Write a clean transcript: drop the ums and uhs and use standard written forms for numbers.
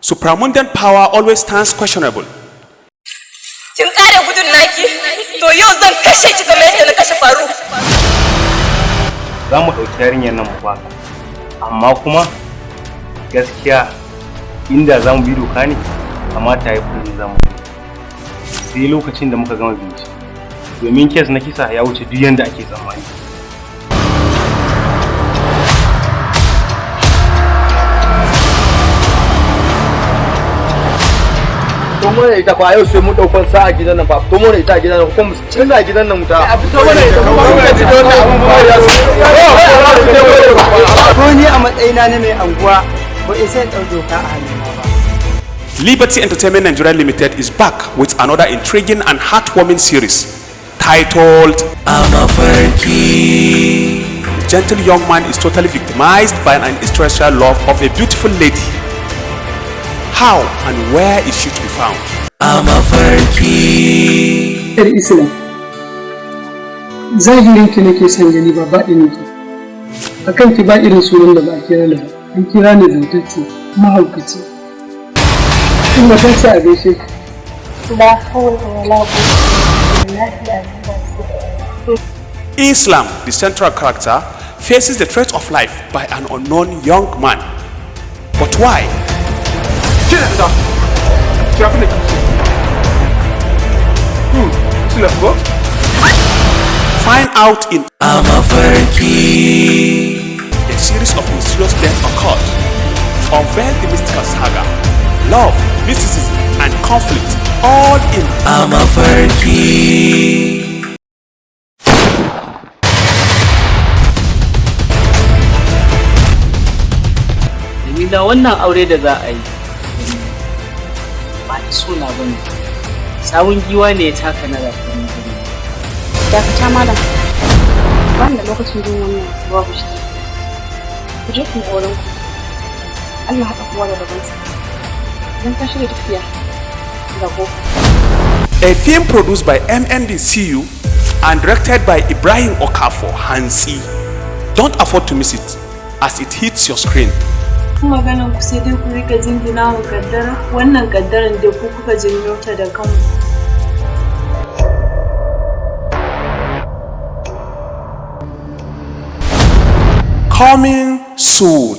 Supramundane power always stands questionable. Kin kare gudun naki? To yau zan kashe ki kamar yadda na kashe Faruk. Za mu ɗauki yarinyar nan mu baka, amma kuma gaskiya inda za mu bi doka ne, kamata ya kullum za mu sai lokacin da muka gama bincike, domin case na kisa ya wuce duk yanda ake tsammani. To mana ita fa, yau sai mu daukan sa a gidan nan fa. To mana ita a gidan nan, kuma mu cinna gidan nan wuta. A fito mana ita, kuma muka ji da wannan abun ba ya so. Ko ni a matsayina na mai anguwa ba in sai ɗau doka a hannuna ba. Liberty Entertainment Nigeria Limited is back with another intriguing and heartwarming series titled Amafarki. The gentle young man is totally victimized by an extraterrestrial love of a beautiful lady. How and where is she to be found? Amafarki. Yar Islam, zahirin ki nake son gani, ba baɗinin ki. A kan ki ba irin sunan da ba a kira ni ba, an kira ni zautacce, mahaukaci. Kuma ta ce a gaishe ki. La hawla wala quwwata illa billah. Islam, the central character, faces the threat of life by an unknown young man. But why? Kina da ki abin da kike so. Go. Find out in Amafarki. A series of mysterious deaths occurred. Unveil the mystical saga, love, mysticism, and conflict, all in Amafarki. Jamila, wannan aure da za a yi ba da suna ba ne. Sawun giwa ne ya taka na rafin gari. Dakata malam. Ba ni da lokacin jin wannan babu shi. Ku je ku yi auren ku. Allah haɗa kowa da rabansa. Idan ka shirya tafiya, ga kofa. A film produced by MNDCU and directed by Ibrahim Okafor Hansi. Don't afford to miss it as it hits your screen. Maganan ku sai dai ku rika jingina wa kaddara. Wannan kaddaran da ku kuka janyo ta da kanku. Coming soon.